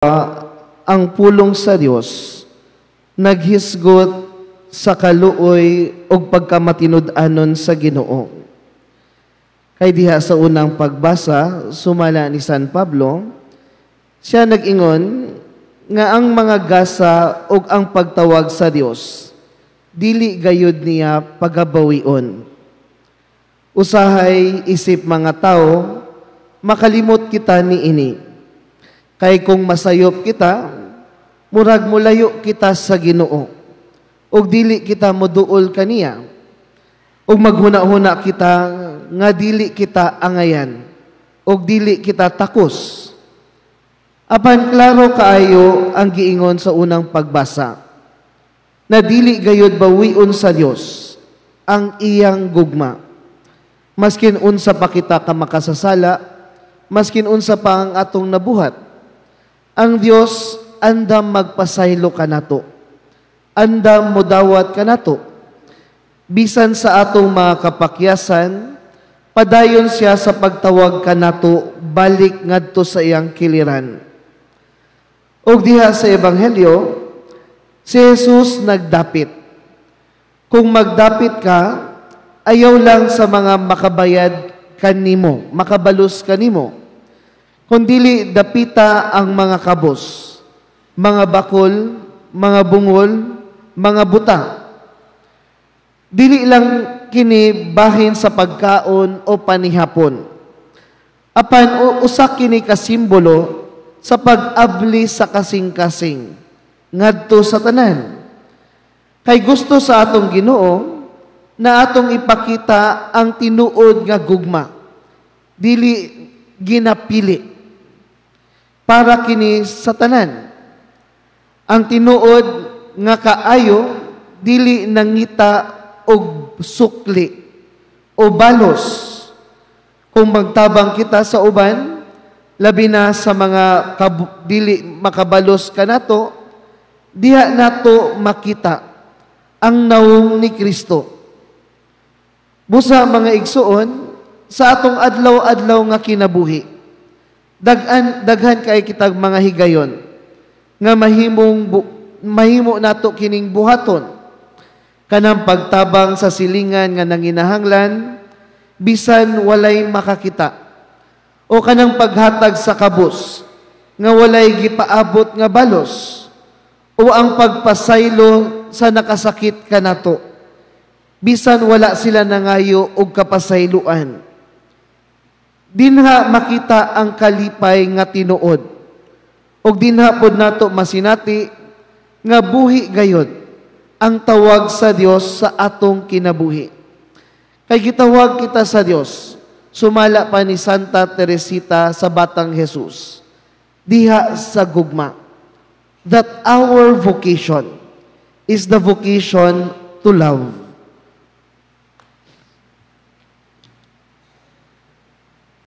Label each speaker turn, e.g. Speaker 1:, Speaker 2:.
Speaker 1: Ang pulong sa Dios naghisgot sa kaluoy ug pagkamatinud-anon sa Ginoo. Kay diha sa unang pagbasa, sumala ni San Pablo, siya nag-ingon nga ang mga gasa ug ang pagtawag sa Dios dili gayud niya pagabawion. Usahay isip mga tao, makalimot kita niini. Kay kung masayop kita, murag mulayo kita sa Ginoo. Ug dili kita moduol kaniya. Ug maghuna-huna kita nga dili kita angayan. Ug dili kita takos. Apan klaro kaayo ang giingon sa unang pagbasa na dili gayud bawion sa Dios ang iyang gugma. Maskin unsa pa kita ka makasasala, maskin unsa pa ang atong nabuhat, ang Dios andam magpasaylo kanato. Andam modawat kanato. Bisan sa atong mga kapakyasan, padayon siya sa pagtawag kanato balik ngadto sa iyang kiliran. Og diha sa Ebanghelyo, si Jesus nagdapit. Kung magdapit ka, ayaw lang sa mga makabayad kanimo, makabalus kanimo, kundili dapita ang mga kabos, mga bakol, mga bungol, mga buta. Dili lang kini bahin sa pagkaon o panihapon. Apan usa kini ka simbolo sa pag-abli sa kasing-kasing ngadto sa tanan. Kay gusto sa atong Ginoo na atong ipakita ang tinuod nga gugma. Dili ginapili. Para kini sa tanan. Ang tinuod nga kaayo dili nangita og sukli o balos. Kung magtabang kita sa uban, labi na sa mga dili makabalos kanato, diha nato makita ang nawong ni Kristo. Busa, mga igsuon, sa atong adlaw-adlaw nga kinabuhi, daghan kay kitag mga higayon nga mahimo nato kining buhaton, kanang pagtabang sa silingan nga nanginahanglan bisan walay makakita, o kanang paghatag sa kabus nga walay gipaabot nga balos, o ang pagpasaylo sa nakasakit kanato bisan wala sila nangayo og kapasayloan. Dinha makita ang kalipay nga tinuod. Og dinha pod nato masinati nga buhi gayod ang tawag sa Dios sa atong kinabuhi. Kay gitawag kita sa Dios, sumala pa ni Santa Teresita sa Batang Jesus, diha sa gugma, that our vocation is the vocation to love.